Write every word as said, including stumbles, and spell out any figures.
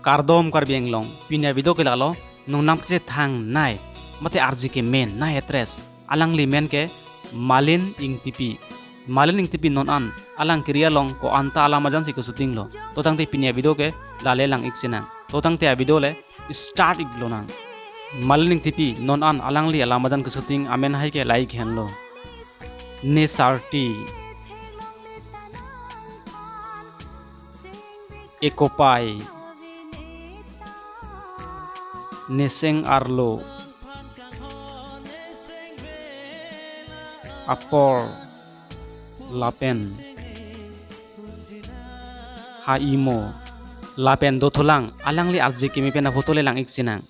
Kardom Karbi Anglong, pini avideo ke lalo, nongnam kachethang nai, mate arje kemen nai actress, alangli men ke Malin Engtipi. Malin Engtipi non an, alang kiri along ko-an ta alam ajan si ke shooting lo. To tangte pini avideo ke, lale lang-ik sinang. To tangte avideo le, start ik lonang. Malin Engtipi non an alangli alam ajan ke shooting amen hai ke la-ik henlo. Nesarti, Ekopai, Neseng Arlo, Apor, lapen Ha Imo, lapen dothulang, alangli arje keme pen aphoto le lang-ik sinang.